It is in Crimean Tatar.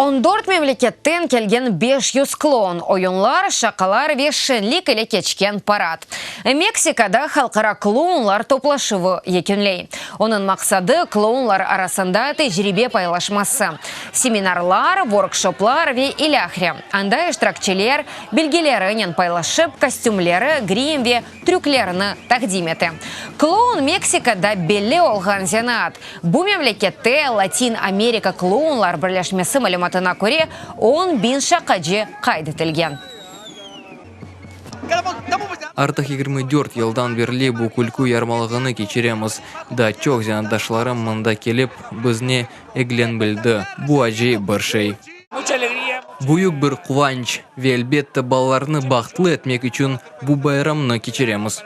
14 memleketten kelgen 500 kloun, oyunlar, şaqalar ve şenlik ile keçken parad Meksikada halqara klounlar toplaşuvı yekünley. Onıñ maqsadı, klounlar arasında tecribe paylaşması, seminarlar, vorkşoplar ve ilâhre, anda iştirakçiler bilgilerinen paylaşıp, kostümleri, grim ve trüklerini taqdim ete. Kloun, Meksikada belli olğan zenaat. Bu memlekette, Latin Amerika klounlar birleşmesi malümatına köre, 10.000 şaqacı qayd etilgen. Artıq 24 yıldan berli bu külkü yarmalığını keçiremiz. Daa çoq zenaatdaşlarım mında kelip, bizni eglenbildi. Bu acayip bir şey. Büyük bir quvanç ve, elbette, balalarnı bahtlı etmek içün bu bayramnı keçiremiz.